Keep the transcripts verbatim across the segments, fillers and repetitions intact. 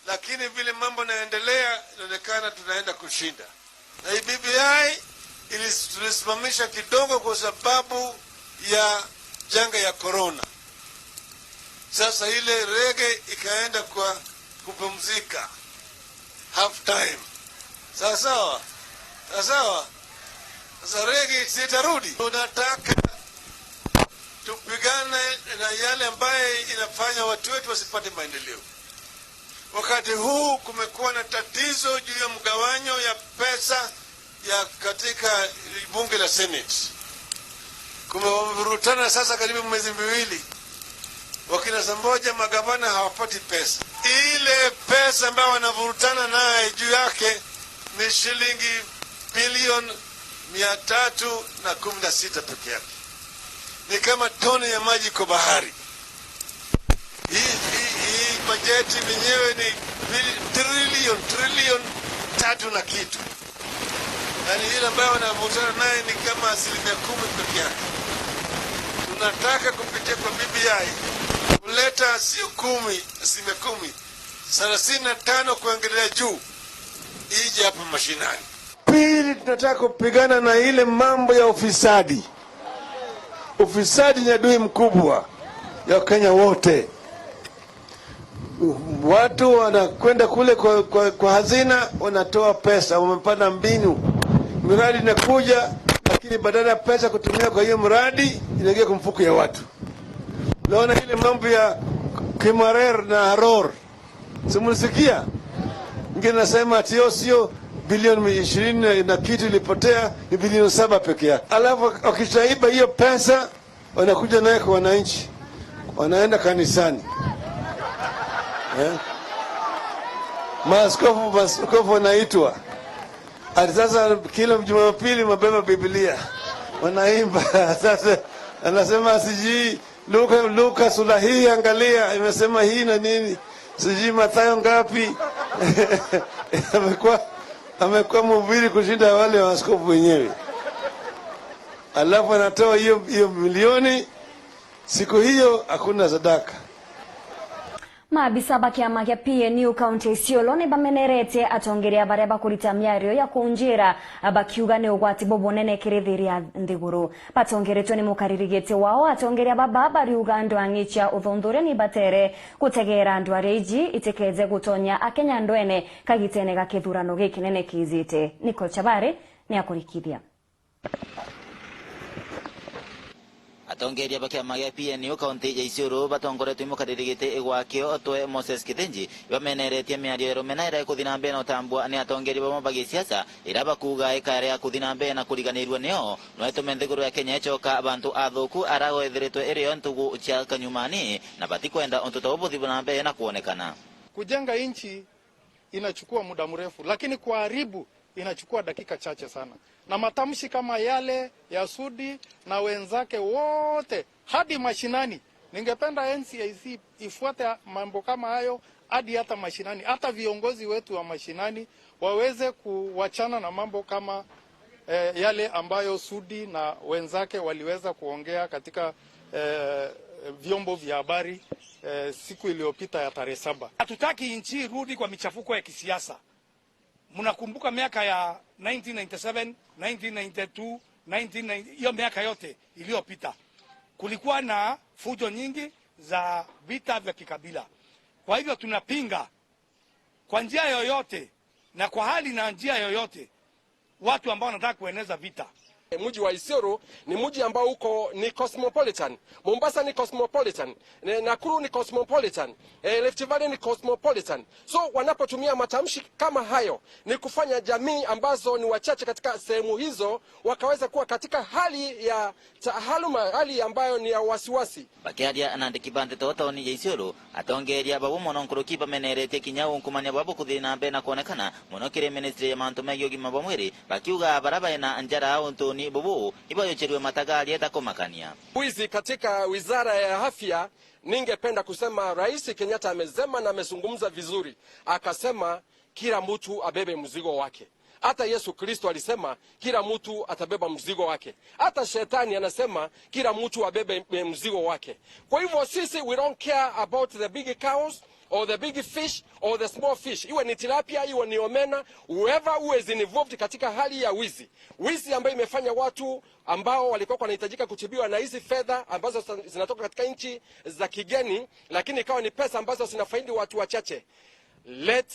lakini vile mambo yanaendelea, inaonekana tunaenda kushinda. Na hii B B I ilis-, tulisimamisha kidogo kwa sababu ya janga ya corona. Sasa ile rege ikaenda kwa kupumzika, half time. Sawa sawa? Sawa sawa? Sasa rege sitarudi. Tunataka tupigane na yale ambaye inafanya watu wetu wasipate maendeleo. Wakati huu kumekuwa na tatizo juu ya mgawanyo ya pesa ya katika bunge la Senate. Kumevurutana sasa karibu miezi miwili. Wakina Samboja, magavana hawapati pesa. Ile pesa ambayo wanavurutana naye juu yake ni shilingi bilioni mia tatu na kumi na sita peke yake. Ni kama tone ya maji kwa bahari. Hii, hii, hii bajeti yenyewe ni bili-, trilioni, trilioni tatu na kitu. Yaani, ile ambayo wanavutana naye ni kama asilimia kumi peke yake. Tunataka kupitia kwa B B I kuleta sio kumi, asilimia kumi, thelathini na tano kuendelea juu, ije hapa mashinani. Pili, tunataka kupigana na ile mambo ya ufisadi. Ufisadi ni adui mkubwa ya Wakenya wote. Watu wanakwenda kule kwa, kwa, kwa hazina, wanatoa pesa, wamepata mbinu. Miradi inakuja, lakini badala ya pesa kutumia kwa hiyo mradi, inaingia kwa mfuko ya watu. Naona ile mambo ya Kimarer na Haror. Si mlisikia? Ngine nasema ati hiyo sio bilioni ishirini na kitu ilipotea, ni bilioni saba peke yake. Alafu wakishaiba hiyo pesa, wanakuja naye kwa wananchi, wanaenda kanisani. Eh? Maaskofu, maaskofu wanaitwa. Ati sasa kila Jumapili mabeba Biblia. Wanaimba. Sasa anasema sijui Luka, Luka sura hii, angalia, imesema hii na nini? Sijui Mathayo ngapi? Amekuwa, amekuwa mhubiri kushinda wale maaskofu wenyewe. Alafu anatoa hiyo, hiyo milioni, siku hiyo hakuna sadaka. Maabisa ba kiama kia P N U kaunti ya Isiolo ni bameneretie atongeria baria bakurita miario ya kunjira, bakiuga ni ugwati bubunene kiri thiri ya nthiguru. Batongeretwe ni mukariri giti wao, atongeria baba bariuga ndwang'i cia uthuthuria ni batere gutegeera ndwari iji itikeje gutonya Akenya ndwene kagitene ga kithurano gikinene kiijite. Nicole Chabari ni akurikithia. Atongeria ba kiama gia P N U kaunti ya Isiolo batongoretwe i mukariri giti gwa kio twe Moses Kithinji bameneretie miario ya rumena iria ikuthi na mbere na utambua ni atongeria bamwe ba gisiasa, iria bakuuga ikare ya kuthi na mbere na kuriganirua nio no itume nthiguru ya Kenya icoka bantu athuku ara gwethiritwe irio ntugu cia kanyumani, na batikwenda untu ta bubu buthi na mbere na kwonekana. Kujenga nchi inachukua muda mrefu, lakini kuharibu inachukua dakika chache sana. Na matamshi kama yale ya Sudi na wenzake wote, hadi mashinani, ningependa N C I C ifuate mambo kama hayo hadi hata mashinani, hata viongozi wetu wa mashinani waweze kuwachana na mambo kama eh, yale ambayo Sudi na wenzake waliweza kuongea katika, eh, vyombo vya habari, eh, siku iliyopita ya tarehe saba. Hatutaki nchi irudi kwa michafuko ya kisiasa. Mnakumbuka miaka ya nineteen ninety-seven, nineteen ninety-two, nineteen ninety, hiyo miaka yote iliyopita, kulikuwa na fujo nyingi za vita vya kikabila. Kwa hivyo tunapinga kwa njia yoyote na kwa hali na njia yoyote watu ambao wanataka kueneza vita. Mji wa Isiolo ni mji ambao uko, ni cosmopolitan. Mombasa ni cosmopolitan. Ne-, Nakuru ni cosmopolitan. Eh, Rift Valley ni cosmopolitan. So, wanapotumia matamshi kama hayo, ni kufanya jamii ambazo ni wachache katika sehemu hizo wakaweza kuwa katika hali ya tahaluma, hali ambayo ni ya wasiwasi. Bakiaria na andiki ba nteto tauni ya Isiolo, atongeria babo mono nkuruki bameneretie kinya unkumania bwabo kuthi na mbere na kwonekana mono kiri ministry ya mantu megie ugima bwa mwiri, bakiuga bara baina njara untuni bubu ibayocherwe matagaria ta kumakania. Wizi katika wizara ya afya, ningependa kusema Rais Kenyatta amesema na amezungumza vizuri, akasema kila mtu abebe mzigo wake. Hata Yesu Kristo alisema kila mtu atabeba mzigo wake. Hata shetani anasema kila mtu abebe mzigo wake. Kwa hivyo sisi, we don't care about the big cows, or the big fish or the small fish, iwe ni tilapia, iwe ni omena, whoever who is involved katika hali ya wizi, wizi ambayo imefanya watu ambao walikuwa wanahitajika kutibiwa na hizi fedha ambazo sa-, zinatoka katika nchi za kigeni, lakini ikawa ni pesa ambazo zinafaidi watu wachache. Let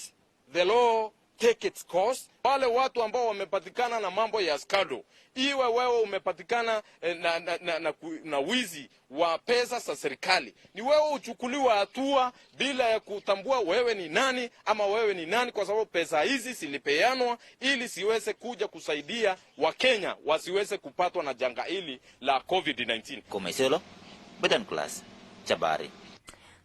the law take its course. Wale watu ambao wamepatikana na mambo ya scandal, iwe wewe umepatikana, eh, na, na, na, na, ku- na wizi wa pesa za serikali, ni wewe uchukuliwa hatua bila ya kutambua wewe ni nani ama wewe ni nani, kwa sababu pesa hizi zilipeanwa ili ziweze kuja kusaidia Wakenya wasiweze kupatwa na janga hili la covid nineteen. Kuma Isiolo, Betan Class, Chabari.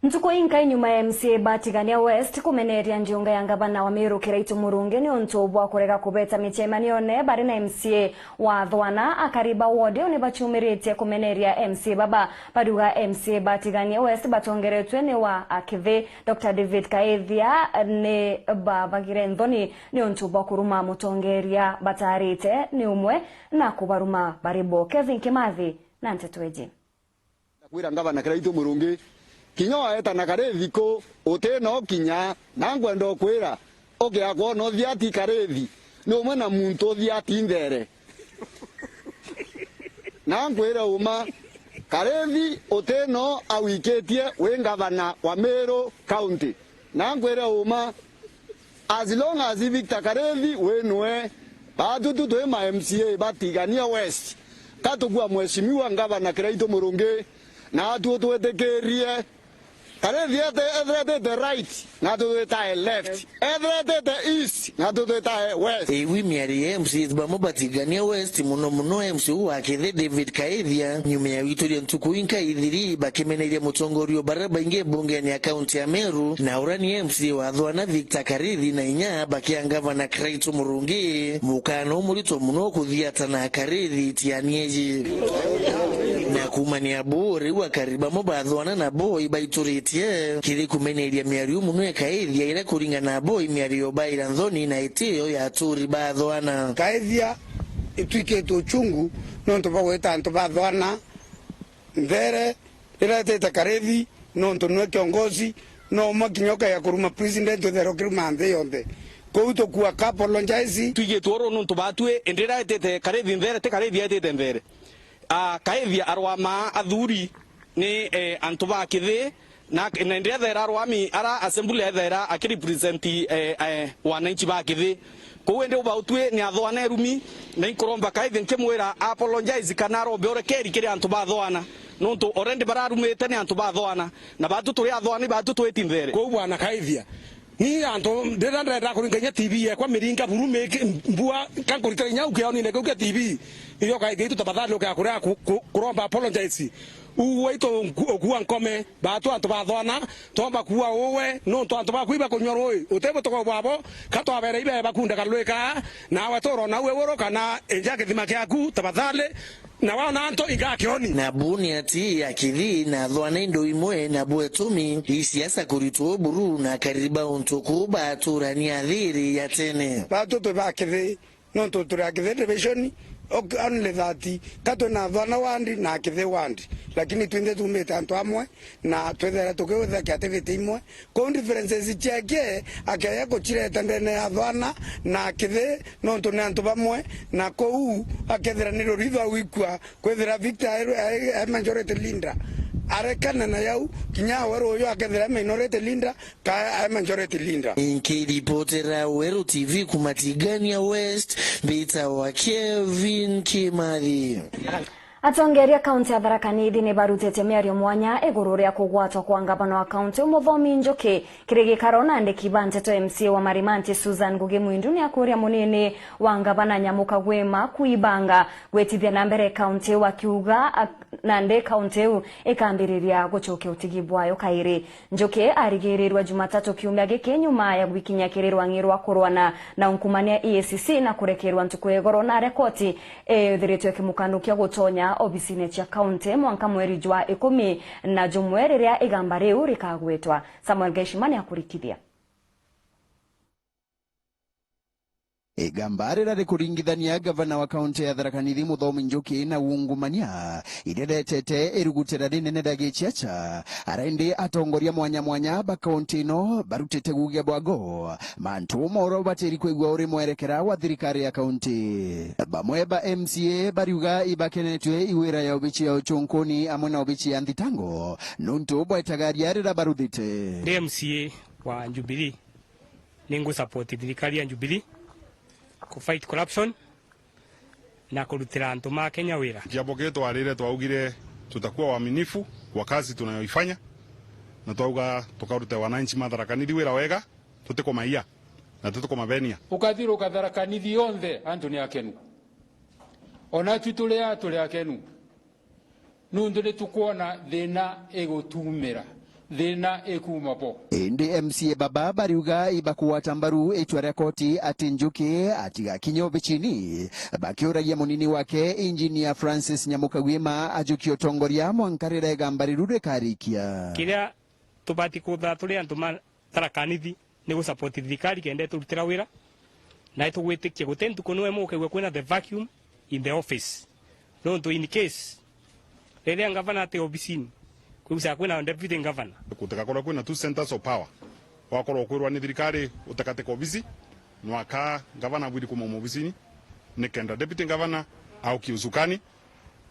Ntuku inkai nyuma ya M C A ba Tigania West kumeneria njunga ya ngavana wa Meru Kiraitu Murungi ni untu bwa kurega kubeta micemanione bari na M C A wa Thwana, akari ba ward iu ni bachumiritie kumeneria M C A baba. Bariuga M C A ba Tigania West batongeretwe ni wa Akithi, Doctor David Kaithia, ni babagire nthoni ni untu bwa kuruma mutongeria batarite ni umwe na kubaruma bari bo. Kevin Kimathi na nteto iji. Kwira ngavana Kiraitu Murungi, kinya waeta na Karithi ku uti no kinya, na nkwenda ukwira, ukia kwona uthiati Karithi ni umwe na muntu uthiati nthere. Na nkwire uma, Karithi uti no awikitie wi ngavana wa Meru County. Na nkwire uma, as long as Victor Karithi wi nwe, baatu tu twi ma M C A ba Tigania West, ka tukua Mheshimiwa Ngavana Kiraitu Murungi, na atu twitikirie. Karithi ete-, ethira etite right, na atu twitae left. Ethira etite east, na atu twitae west. Iwi miario ya M C As bamwe ba Tigania West, muno muno M C A wa Kithe David Kaithia, nyuma ya gwituria ntuku inkai ithiri bakimeneria mutongoria o baria baingi mbungene ya kaunti ya Meru, na uria ni M C A wa Thwana Victor Karithi na inya bakia ngavana Kiraitu Murungi, mukana umurito muno kuthiata na Karithi Tianieji. Na kumania bu, riu akari bamwe ba Thwana na bo ibaituritie kiri kumeneria miario muno ikaithia iria kuringana na bo miario baira nthoni na itio ya aturi ba Thwana. Kaithia itwikite uchungu nontu bwa gwita antu ba Thwana nthere riria etite Karithi, nontu nwe kiongozi, no umwe kinya ukaya kuruma president uthere ukiruma nthi yonthe. Kou tukua ka apologize. Twigitwe uru nontu batwi, indi riria etite Karithi nthere, ti Karithi etite nthere. Ah, Kaithia arwamaa athuri ni, eh, antu ba Kithi, na, na indi ethera arwami ara assembly ethera akirepresent, eh, eh, wananchi ba Kithi. Kou indi ubautwi ni Athwana erumi, na inkuromba Kaithia nkimwira apologize kana arombe urekeri kiri antu ba Athwana, nontu already bararumite ni antu ba Athwana, na batu turi Athwana, batu twiti nthere. Kou bwana Kaithia, ni antu ndira ndenda kuringa inya T V yekwa miringa buru miki mbua, kankuritira inya ukioni ne kuke T V. Iyo Kaithia itu tafadhali ukia kuria ku-, ku-, kuromba apologize. Uwe itu nku-, ukua nkome, batu antu ba Athwana, tomba kuua uwe, nontu antu baku ibakunywa rui, uti butuko bwabo, ka twabere ibe bakundaga rui kaa, nawe turona uwe uru kana inja kithima kiaku, tafadhali, na wona antu inga kioni. Na bu ni ati akithi na Athwana indo imwe, na bu etumi, i siasa kuritwo buru na kariba untu ku baturania thiri ya tene. Batu twi ba Kithi, nontu turi a Kithi division, ok, only that, ka twi na Athwana ward na Kithi ward, lakini twinthe tumite antu amwe, na twithera tukiwitha kiativiti imwe. Kou differences ciake akeya kucireta ndene ya Athwana na Kithi, nontu ni antu bamwe, na kou akethira ni ruritho agwikua, kwithira Victor e, e, e majority leader. Arekana na yau, kinya we ruyu akethira e minority leader, ka e majority leader. Nkiripotera Weru T V kuma Tigania West, mbitawa Kevin Kimathi. Atongeria kaunti ya Tharaka Nithi ni barutite miario mwanya iguru ria kugwatwa kwa ngavana wa kaunti Muthomi Njuki kiri gikaro na andiki ba nteto. M C A wa Marimanti Susan Ngugi Mwindu ni akuria munini wa ngavana Nyamu Kagwima kuibanga gwitithia na mbere kaunti iu, akiuga ak-, nandi kaunti iu ikambiriria gucokia utigi bwayo kairi. Njuki arigirirwe Jumatatu kiumia giki nyuma ya gwikinyia kiri rwang'i rwa kurwana na unkumania E A C C na kurekerwa ntuku ya igoro na rekoti ethiritwe ikimukanukia gutonya obisine cia kaunti mwanka mweri jwa ikumi na jumwe riria igamba riu rikagwetwa. Samuel Gaishima ni akurikithia. Igamba riria rikuringithania gavana wa kaunti ya Tharaka Nithi Muthomi Njuki na ungumania, iriretete irugutira rinene ria giciaca, ara indi atongoria mwanya mwanya ba kaunti ino barutite gugia bwago. Mantu moro batiri kwigua uri mwerekera wa thirikari ya kaunti. Bamwe ba M C A bariuga ibakenetue i wira ya obici ya ucunkuni amwe na obici ya nthitango, nuntu bwetaga ria riria baruthite. Ndi M C A wa Jubilee, ni ngu support thirikari ya Jubilee ku fight corruption na kurutira antu ma Kenya wira. Kiambo kii twarire, twaugire tutakuwa waaminifu kwa kazi tunayoifanya, na twauga tukarute wananchi ma Tharaka Nithi wira wega, tutikumaia na tutikumabenia. Ukathiruka Tharaka Nithi yonthe, antu ni akenu. Ona tu turi a, turi akenu. Nuntu ni tukwona thina igutumira, thina ikuma bo. Indi M C A baba bariuga ibakugwata mbaru itua ria koti ati Njuki atigakinye obicini, bakiuragia munini wake Engineer Francis Nyamukagwima ajukie utongoria mwanka riria igamba riru rikarikia. Kiria tubati kuthaa turi antu ma Tharaka Nithi ni gu support thirikari kenda iturutira wira, na itugwitikia guti ntuku niwe mukaigua kwina the vacuum in the office. Nontu in case riria ngavana ati obisini, kwigucaga kwina deputy governor. Gutigakorwa kwina two centers of power. Wakorwo ukwirwa ni thirikari utekatika obisi, nwaka ngavana abwiri kuma obisini, nikenda deputy governor aukie usukani,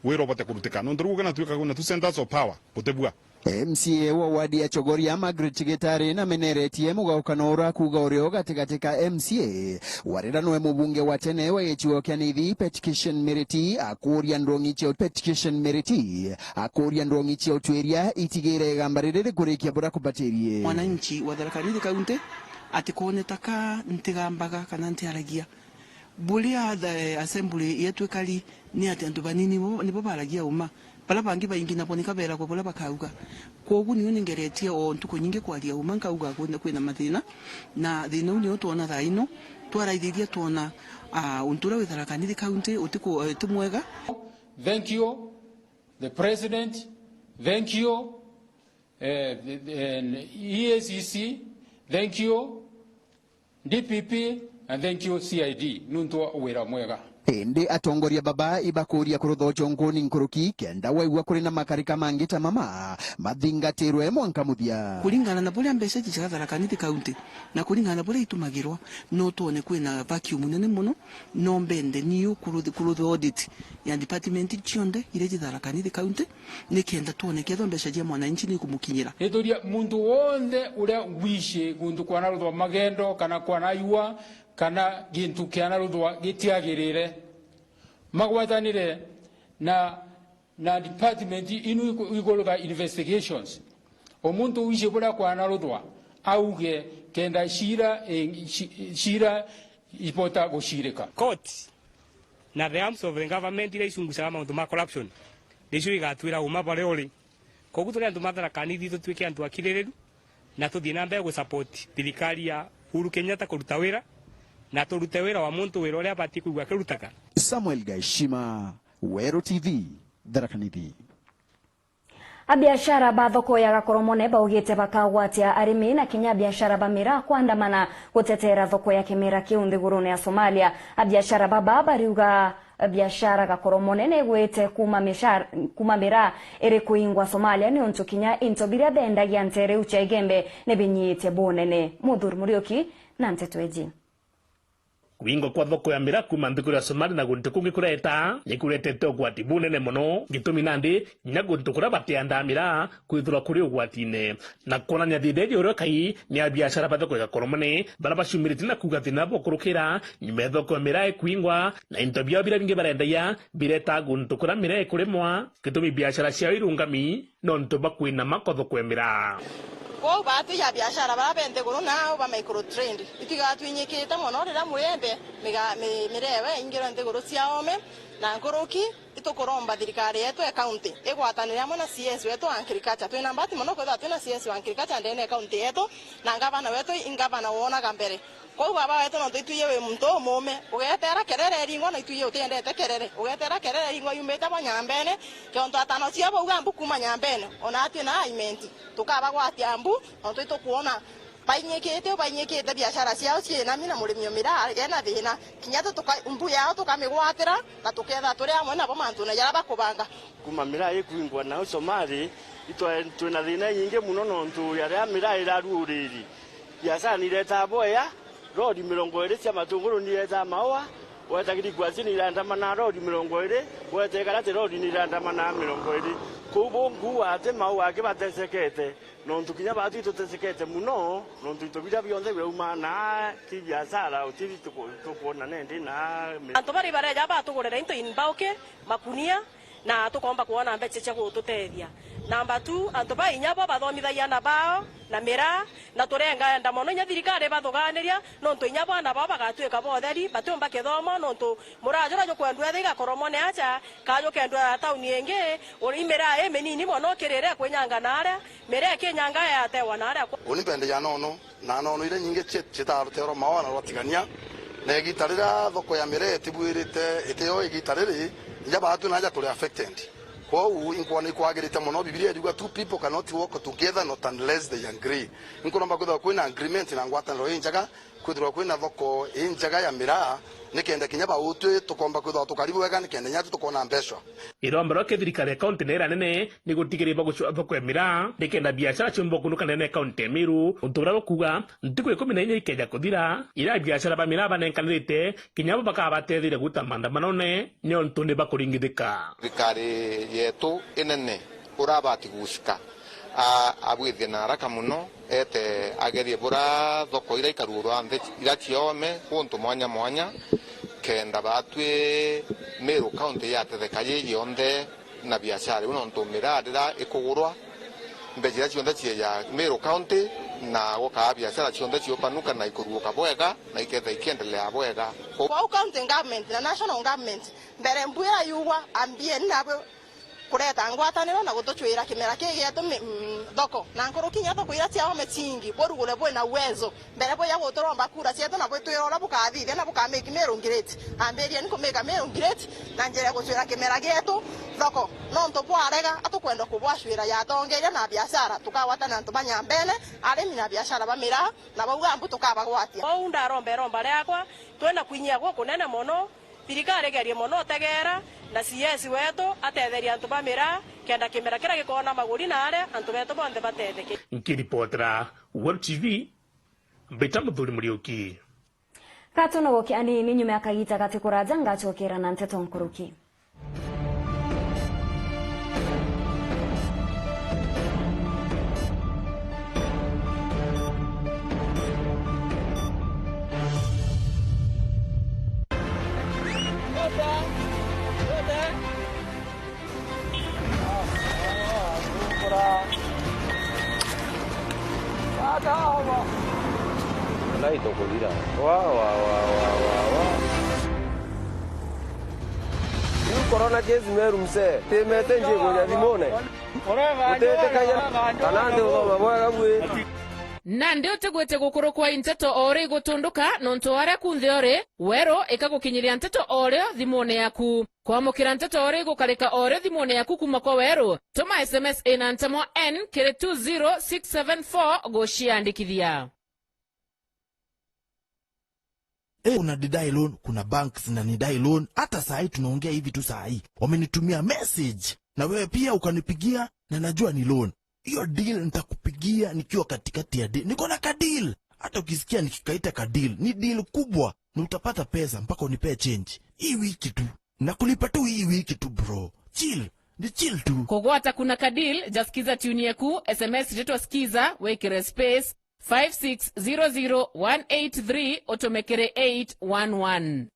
wira ubote kurutika. Nontu riu gukinatuika kwina two centers of power, gutibua. M C A wa wadi ya Chogoria, Margaret Gitari, nameneretie mugaukano uria kuuga urio gatigati ka M C A warira nwe mubunge wa tene wa gicigo kia Nithi, Petition Miriti, akuuria ndongi cia Petition Miriti, akuuria ndongi cia utuiria itigire igamba riri rikurikia buria kubatirie. Mwananchi wa Tharaka Nithi County atikoneta ka ntigambaga kana ntiaragia. Buria the assembly yetu ikari ni ati antu banini nibo, nibo baragia uma. Baria bangi baingi nabo nika beragwa buria bakauga. Kwogu niu ningeretie o ntuku nyingi kwaria uma nkauga kwina, kwina mathina. Na thina uu niu twona thaa ino. Twaraithiria twona, ah, untu uria wi Tharaka Nithi County utiku-, eh, ti mwega. Thank you, the president. Thank you, eh, the, the, E A C C. Thank you. D P P, and thank you C I D nuntu wa wira mwega. Indi atongoria baba ibakuria kurutha uconkuni nkuruki kenda waigua kuri na makarika mangi ta mama mathingatirwe mwanka muthia. Kuringana na buria mbeca iciaga Tharaka Nithi County na kuringana na buria itumagirwa, no twone kwina vacuum nene mono, no mbende niu kurutha, kurutha audit ya department cionthe iria ci Tharaka Nithi County, nikenda twone kethwa mbeca cia mwananchi ni ikumukinyira. Nituria muntu wonthe uria wici guntu kwanaruthwa magendo, kana kwanaigua, kana gintu kianaruthwa gitiagirire, magwatanire na, na department inu iku-, ikurutha investigations. O muntu wici buria kwanaruthwa auge, kenda cira, eh, ci-, cira ibota gucirika. Court na the arms of the government iria icungucaga mauntu ma corruption, nicio igatwira uma baria uri. Koguo turi antu ma Tharaka Nithi, tutuike antu akiririru na tuthii na mbere gu support thirikari ya Uhuru Kenyatta kuruta wira, na turute wira wa muntu wira uria abati kwigua akirutaga. Samuel Gaishima, Weru T V, Tharaka Nithi. Abiashara ba thoko ya Gakoromone baugite bakagwatia arimi na kinya abiashara ba miraa kwandamana gutetera thoko ya kimera kiu nthigurune ya Somalia. Abiashara baba bariuga biashara Gakoromone ni igwite kuma mishar-, kuma miraa iri kuingwa Somalia, niuntu kinya into biria bendagia ntere iu cia Igembe ni binyiitie bunene. Muthuri Muriuki na nteto iji. Kwingwa kwa thoko ya miraa kuuma nthiguru ya Somalia na guntu kungi kureta, ni kuretete ugwati bunene mono. Gitumi nandi, kinya guntu kuria bateandaa miraa kwithirwa kuri ugwatine. Na kwonania thina iji uria kai, ni abiashara ba thoko ya Gakoromone baria baciumiritie na kuuga thina bukurukira nyuma ya thoko ya miraa ikwingwa, na into biao biria bingi barendagia bireta guntu kuria miraa ikurimwa, gitumi biashara ciao irungami. Nontu bwa kwina makotho kwe miraa. Kwou baatwi ya biashara baria be nthiguru nao ba micro trade, itigatwinyikite mono riria murende miga-, mi-, mirewe ingirwe nthiguru cia oome na nkuruki. Itukuromba thirikari yetu ya county igwatanire amwe na C S wetu wa agriculture. Twina mbati mono kwithirwa twina C S wa agriculture ndene ya county yetu, na ngavana wetu i ngavana wonaga mbere. Kwou baba wetu, nontu itwiye wi muntu umuume, ugetera kerere iringwa, na itwiye utiendete kerere. Ugetera kerere iringwa yumite bo Nyambene, kiontu atano cia bauga mbu kuuma Nyambene, ona atwi na aimenti, tukabagwatia mbu, nontu itukwona Bainyikite u bainyikite biashara ciao ciinami na murimi o miraa ena thina. Kinya tu tuka-, mbu yao tukamigwatira na tuketha turi amwe nabo mantune jaria bakubanga. Kuma miraa ikwingwa na u Somali, itwe twina thina inyingi muno nontu ya riria miraa irarua uriri. Biashara ni iretaa boya, rori mirongo iri cia matunguru ni iretaa maua, weta Kirikwasi ni irandamana rori mirongo iri, weta Ikarati rori ni irandamana mirongo iri. Kuu bungu ati maua aki batesekete. Nontu kinya baatu itutesekete muno, nontu into biria bionthe birauma na ti biashara, uti tuku-, tukwona nendi na mi- Antu bari bareja batugurira into in bulk, makunia, na tukomba kwona mbeca cia gututethia. Namba two, antu ba inya bo bathomithagia ana bao na miraa, na turengaenda mono inya thirikari ibathuganiria, nontu inya bo ana bao bagatuika ba utheri, batiumba kithomo, nontu muraa juria jukwendua etha igakoromone aja, ka jukendua tauni ingi, uri miraa iminini mono ukirire kwinyanga na aria, Miraa ikinyanga yatewa na aria kwa. Uni mpendeja nono, na nono iria nyingi ci-, citaruterwa maoa na rwatigania, na igita riria thoko ya miraa itibwirite, itio igita riri, nja baatu naja turi affected. Kwou inkwona ikwagirite mono, Bibilia iriuga, "Two people cannot walk together not unless they agree." Inkuromba kwithirwa kwina agreement na ngwataniro injega, kwithirwa kwina thoko injega ya miraa, nikenda kinya bautwi tukomba kwithirwa tukari bwega, nikenda inya tu tukona mbeca. Irombero kia thirikari ya kaunti na iria nene ni gutigiria bagucua thoko ya miraa, nikenda biashara ciumba kunuka ndene ya kaunti ya Meru, untu buria bukuuga ntuku ikumi na inya ikeja kuthira, iria biashara ba miraa banenkanirite kinya bo bakabatetheria guta maandamanone, niontu ni bakuringithika. Thirikari yetu inene urabati gucika, a-, abwithie na haraka muno, ete agerie bura thoko iria ikaruurwa nthi iria ciome guntu mwanya mwanya, kenda baatwi Meru County yatetheka yi yonthe na biashara iu, nontu miraa riria ikugurwa, mbeca iria cionthe cieja Meru County, na gukaa biashara cionthe ciupanuka na ikuruuka bwega, na iketha ikiendelea bwega. Kwou county government na national government, mbere mbu ira yugwa, ambieni nabwe kureta ngwataniro na gutucwira kimera kii gietu mi-, mm, thoko. Na nkuruki inya thoko iria ciao micingi, burugure bwina uwezo. Mbere bwija guturomba kura cietu na bwitwira uria bukathithia na bukamake Meru great. Ambirieni kumake Meru great na njira ya gucwira kimera gietu thoko. Nontu bwarega, atukwenda kubwacwira ya atongeria na biashara, tukagwatana antu ba Nyambene, arimi na biashara ba miraa, na bauga mbu tukabagwatia. Kwou ndaromba iromba riakwa, twina kwinyia gukunene mono, Thirikari igerie mono utegeera, na C S wetu atetherie antu ba miraa, kenda kimera kiria gikoona maguri na aria antu betu bonthe batetheke. Nkiripotera Web T V, mbita Muthuri Muriuki. Gatunogoke anini nyuma ya kagita gati kuraja ngacokera na nteto nkuruki. Naitokubira. Wa, wa, wa. Riu corona case Meru msee, timete njiguria thimune. Gutitikagia kana nti uthoma bwega bwi. Nandi utigwite gukurukwa i nteto o uria igutunduka, nontu o aria kunthe uri, Weru ikagukinyiria nteto o rio thimune yaku. Kwamukira nteto o rio igukarika o rio thimune yaku kuuma kwa Weru, tuma S M S ina ntamwa N kiri two zero six seven four guciandikithia. Eh, kuna Didai Loan, kuna banks na Nidai Loan. Hata saa hii tunaongea hivi tu saa hii, wamenitumia message. Na wewe pia ukanipigia, na najua ni loan. Hiyo deal nitakupigia nikiwa katikati ya deal. Niko na ka deal. Hata ukisikia nikikaita ka deal, ni deal kubwa. Na utapata pesa mpaka unipee change. Hii wiki tu. Na kulipa tu hii wiki tu, bro. Chill. Ni chill tu. Kugwata kuna ka deal, ja skiza tune yeku, S M S ritwa skiza, wikire space, five six zero zero one eight three, utume kiri eight one one.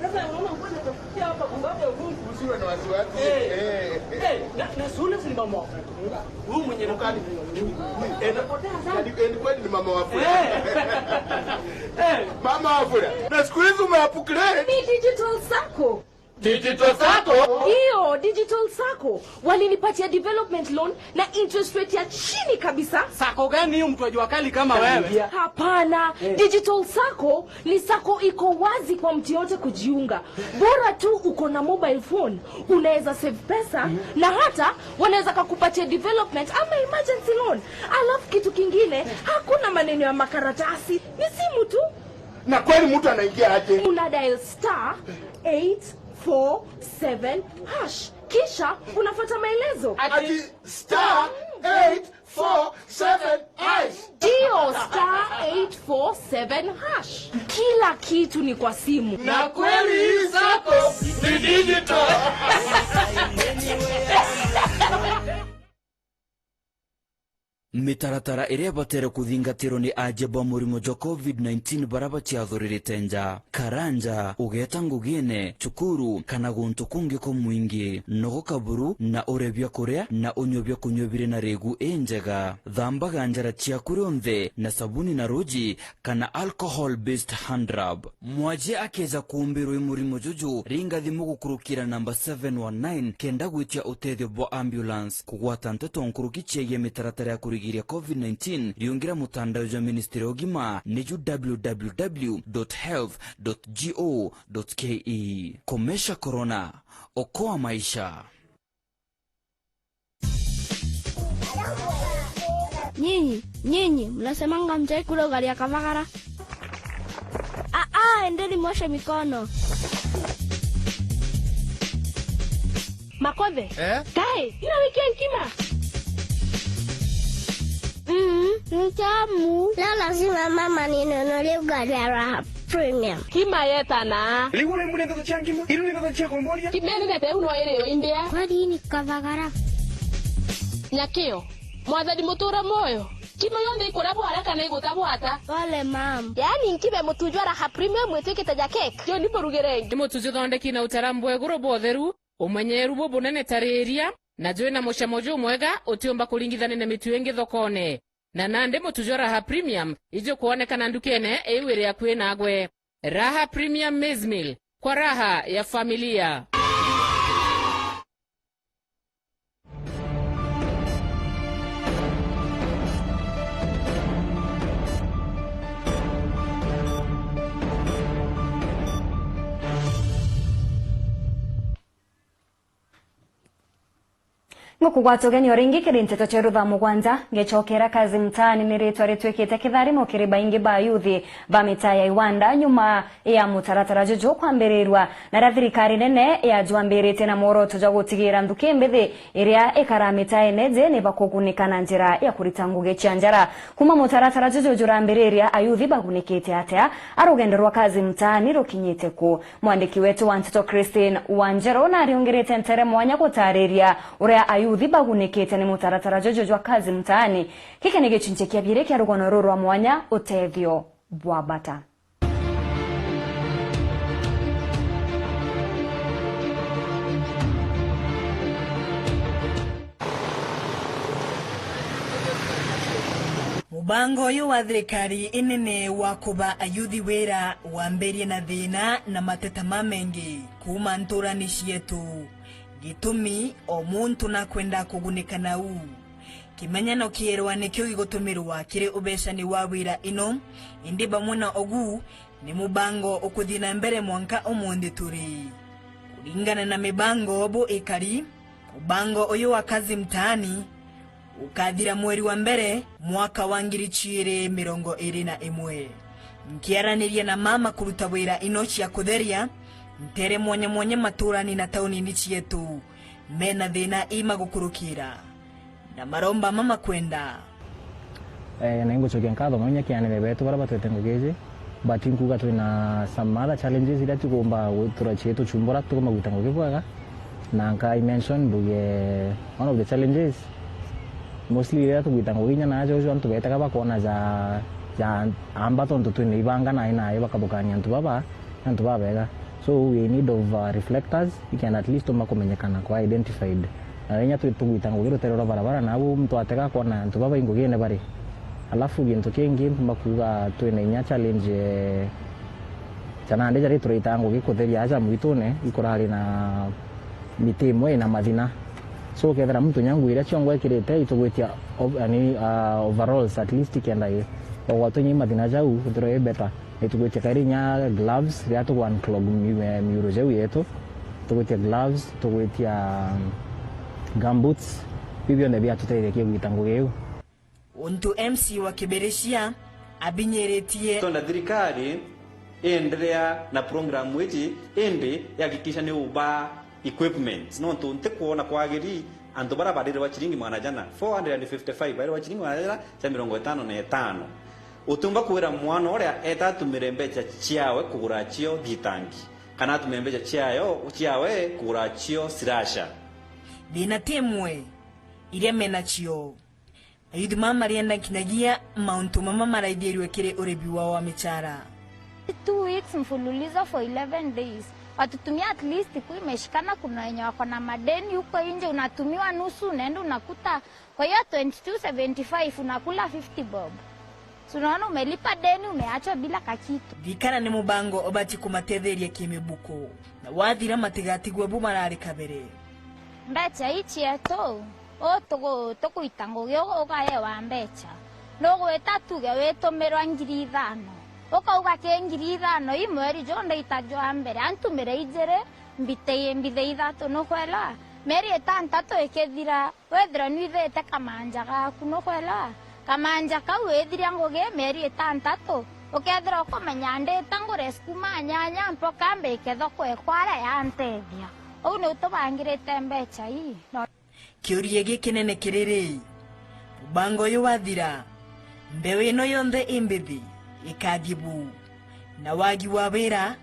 Sasa unaona nguo inatafutia hapa, kumbe hapa ya Mungu. Usiwe na wasiwasi. Eh. Eh. Eh, na, na si ule si ni mama wa Fred. Huyu mwenye anakali. Eh, napotea sana. Ni, ni kweli ni mama wa Fred. Eh. Eh. Mama wa Fred. Na siku hizi umeupgrade. Ni digital sacco. Digital Sacco? Ndio, Digital Sacco. Walinipatia development loan na interest rate ya chini kabisa. Sacco gani hiyo, mtu wa jua kali kama wewe? Hapana, Digital Sacco ni sacco iko wazi kwa mtu yote kujiunga. Bora tu uko na mobile phone, unaweza save pesa, na hata wanaweza kakupatia development ama emergency loan. Alafu kitu kingine, hakuna maneno ya makaratasi. Ni simu tu. Na kweli mtu anaingia aje? Una dial star eight four seven hash. Kisha unafuata maelezo. Ati star eight four seven hash. Ndio, star eight four seven hash. Kila kitu ni kwa simu. Na kweli hii sacco ni digital. Mitaratara iria ibatere kuthingatirwa ni ajia ba murimo jwa covid nineteen bara baciathuririte nja. Kara nja, ugeta ngugiine, cukuru, kana guntu kungi kumwingi. Nogoka buru na urie biakuria na unywe biakunywa biri na rigu injega. Thambaga njara ciaku rionthe na sabuni na ruji kana alcohol based hand rub. Mwaji akeja kuumbirwa i murimo juju, ringa thimu gukurukira namba seven one nine kenda gwitia utethio bwa ambulance. Kugwata nteto nkuruki ciegie mitaratara ya kurigiria covid nineteen, riungira mutandao jwa ministry ya ugima, niju www.health.go.ke. Komesha corona, okoa maisha. Nyinyi, nyinyi, mnasemanga mjai kula ugali ya kavagara? Ah, ah, endeni mwoshe mikono. Makothe. Eh? Kae, ina wiki ya nkima. Mm, ni tamu. Leo lazima mama ninunulie ugali ya Raha Premium. Kima yetana. Riu uri mbune ndeto cia nkima, iru ni ndeto cia kumboria. Kima ene ndeto iu no iri yo imbia. Kweli ni kavagara. Nyakio, mwathani mutura moyo. Kima yonthe ikura bwara kana iguta bwata. Pole, ma'am. Yaani nkima mutu jwa Raha Premium mwitwikite ja cake. Yo ni murugire ngi. Ni mutu juthondeki na utaramu bwa iguru bwa utheru, umenyeru bubunene ta riria, na jwina mucamo jumwega utiumba kuringithania na mitu ingi thokone. Na nandi mutu jwa Raha Premium ijukwonekana ndukene iu iri akui nagwe. Raha Premium Maize Meal, kwa raha ya familia. Ngukugwata ugeni o ringi kiri nteto cia rutha mugwanja, ngecokera kazi mtaani ni ritwa ritwikite kitharimo kiri baingi ba ayuthi ba mitaa ya Iwanda nyuma ya mutaratara juju kwambirirwa na ria thirikari nene yajwambiritie na mworoto jwa gutigira nthuki mbithi iria ikara mitaene je ni bakugunika na njira ya kurita ngugi cia njara. Kuma mutaratara juju jurambiriria, ayuthi bagunikite atia? A rugendo rwa kazi mtaani rukinyite ku? Mwandiki wetu wa nteto Christine Wanjeru nariungirite ntere mwanya gutariria uria ayuthi bagunikite ni mutaratara juju jwa kazi mtaani. Giki ni gicunchi kia biiri kia rugano ruru rwa mwanya, utethio bwa bata. Mubango uyu wa thirikari inene wa kuba ayuthi wira wambirie na thina na mateta mamengi kuuma nturani cietu. Gitumi, o muntu nakwenda kugunika nau. Kimenyano kierwa nikio gigutumirwa kiri ubecani wa wira ino, indi bamwe na ugu, ni mubango ukuthi na mbere mwanka umunthi turi. Kuringana na mibango bu ikari, mubango uyu wa kazi mtaani ukathira mweri wa mbere mwaka wa ngiri ciiri mirongo iri na imwe. Nkiaraniria na mama kuruta wira ino cia kutheria ntere mwanya mwanya maturani na taunini cietu mena thina ima gukurukira na maromba mama kwenda. Eh, na ingucokia nkatho mono inya kianene betu bara batwete ngugi iji, but inkuga twina some other challenges iria tugomba gwithirwa cietuchumbura tugomba gwita ngugi bwega. Na nka I mention mbuge one of the challenges mostly riria tugwita ngugi inya na aja uju antu betega bakona ja, ja amba tontu twina ibanga nae nae bakabukania antu baba. Antu babega. So we need of, uh, reflectors, ikenda at least tumba kumenyekana, kwa identified. Na inya twi tugwita ngugi rutere rwa barabara, na au muntu atega akona antu baba ingugine bari. Alafu gintu kingi mpumba kuuga twina inya challenge, eh, Kana ndeja ri turaita ngugi kutheria aja mwitune ikurari na miti imwe ina mathina. So, ukethira muntu nya nguo iria ciongo ekirite itugwitia ov-, yani, ah, overalls at least kenda i ogwatwe nya mathina jau, ithirwe i better. Itugwitia kairi nya gloves, riria tugu unclog mi-, eh, miuro jau yetu. Tugwitia gloves, tugwitia, um, gumboots. Biu bionthe biatuteithitie kugita ngugi iu. Untu M C wa Kibiricia abinyiritie. Twenda thirikari iendelea na program iji, indi ihakikisha ni ubaa equipment. Nontu ntikwona kwagiri antu bara barirwa ciringi magana jana, four hundred and fifty-five, barirwa ciringi magana jana cia mirongo itano na itano. Utiumba kwira mwana uria eta atumire mbeca ciawe kugura cio thitangi, kana atumire mbeca ciayo, ciawe kugura cio slasher. Thina ti imwe iria menacio. Ayuthi mama marienda nkinyagia mauntu mama maraithirue kiri uribi wao wa michara. Two weeks mfululizo for eleven days. Watutumia at least kuwa imeshikana, kuna wenye wako na madeni huko nje, unatumiwa nusu, unaenda unakuta. Kwa hiyo twenty-two seventy-five unakula fifty bob. Si unaona umelipa deni, umeachwa bila kakitu. Thikana ni mubango ubati kumatetheria kimibuku, na wathira matigatigwe bu marari kabere. Mbeca ii cietu, u tugu-, tukuita ngugi u-, ugaewa mbeca. Nugwita tuge witumirwa ngiri ithano. Ukauga ki ngiri ithano ii mweri ju ndaita jwa mbere, antumire ijiri, mbite-, mbithe ithatu, nukwelewa? Mieri itantatu ikithira, wethirwa nwithite kamanja gaku, nukwelewa? Kamanja kau withiria ngugi mieri itantatu, ukethirwa ukumenya ndita ngure sukuma nyanya mpoka mbike thoko ikwaria yantethia. Uu niu tubangirite mbeca ii. No. Kiuria gikinene kiriri, mubango uyu wathira, mbeu ino yonthe imbithi ikathie bu? Na wagi wa wira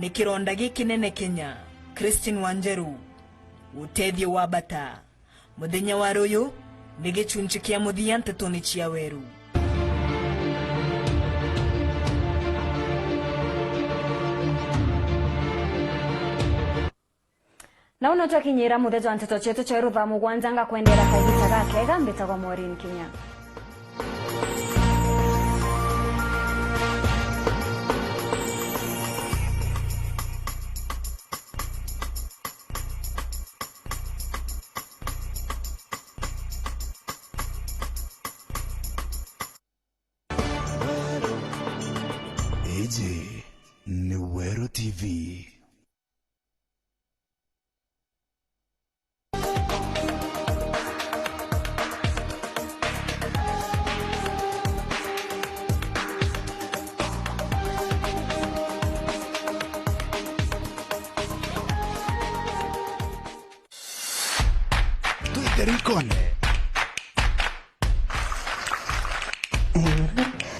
ni kironda gikinene Kenya. Christine Wanjeru, Utethio wa Bata. Muthenya wa ruyu ni gichunchi kia muthia ntetoni cia Weru. Nau no twakinyira muthia jwa nteto cietu cia Weru thaa mugwanja, ngakwendera kagiita gakega, mbitagwa Maureen Kinya. Iji ni Weru T V. Twite rikone. Eh,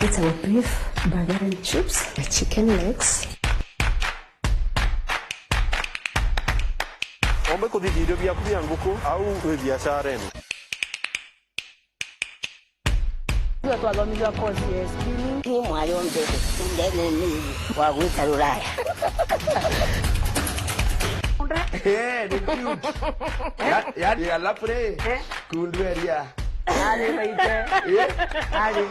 it's our beef burger and chips, chicken legs. Ombe kuthithia irio biaku bia nguku au wi biacara ino. Tuo twathomithua course ya S Q. Ni mwayo mbere, ndene ni wa gwita Ruraya. Eh, ni cute. Ya, ya, ya lapre. Eh? Kundu eria. Ari maite. Eh? Ari.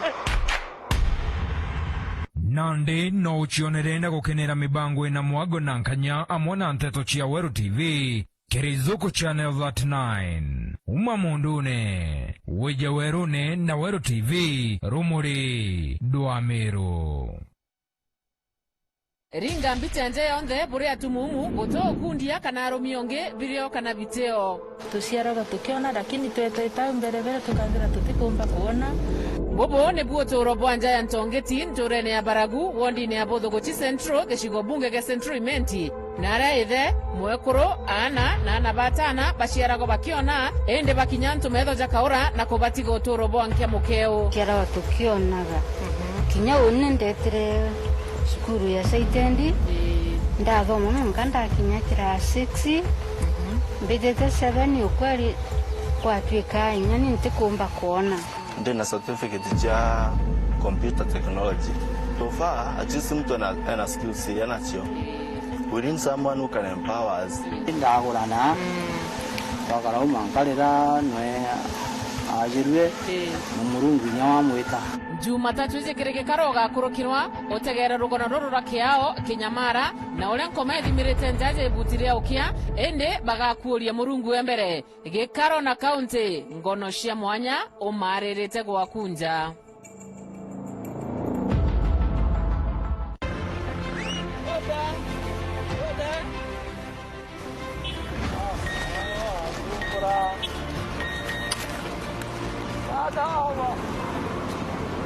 Nandi no ucionere na gukenera mibango ina mwago na nkanya amwe na nteto cia Weru T V. Kiri Zuku Channel thirty-nine. Uma mundune, wije werune na Weru T V, rumuri dwa Meru. Ringa mbicha nje yonthe buri atumumu, guti ukundia kana arumi ungi, birio kana bitio. Tuciaragwa tukiona, lakini tweteta mbere mbere tukathira tutikumba kuona. Bubu nibu uturo bwa nja ya Ntongeti, nturene ya Baragu, wondine ya Buthuguchi Central, gicigo bunge gia Central Imenti. Na aria ithe, mwekuru, aana, na aana ba ataana baciaragwa bakiona, indi bakinya antu metho jakaura na kubatiga uturo bwa nkia mukeu. Kiarawa tukionaga. Mhm. Kinya uni ndetire cukuru ya Saitendi, ii, ndathoma mwanka ndakinya class six, mhm, mbithite seven, ukweli kwatwika inya ni ntikumba kuona. Ndi na certificate cia computer technology. So far, at least mtu ana, ana skills enacio. We need someone who can empower us. Ndagurana, mm, twakarauma nkarira nwe Ajirue, ii, na Murungu inya wamwita. Jumatatu iji kiri gikaro ugakurukirwa, utegeere rugono ruru rwa Kiao, Kinyamara, na uria nkoma ithimirite njaja ibuti ria ukia, indi bagakuuria Murungu e mbere. Gikaro na kaunti, ngono cia mwanya umaaririte gwaku nja.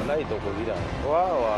Ngai tukuthira. Wa, wa,